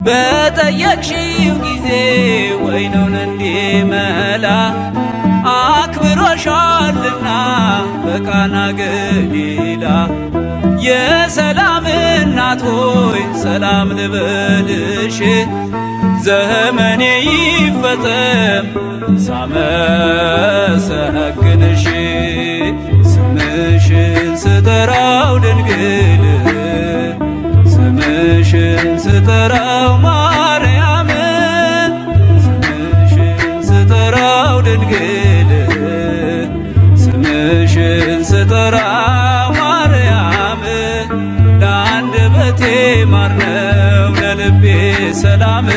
በጠየቅሽው ጊዜ ወይኑን እንዲመላ አክብሮሻልና በቃና ገሊላ። የሰላም እናት ሆይ ሰላም ልበልሽ፣ ዘመኔ ይፈጸም ሳመሰግንሽ። ስምሽን ስጠራው ድንግል፣ ስምሽን ስጠራው ማርያም፣ ስምሽን ስጠራው ድንግል፣ ስምሽን ስጠራው ማርያም፣ ለአንደበቴ ማር ነው ለልቤ ሰላም።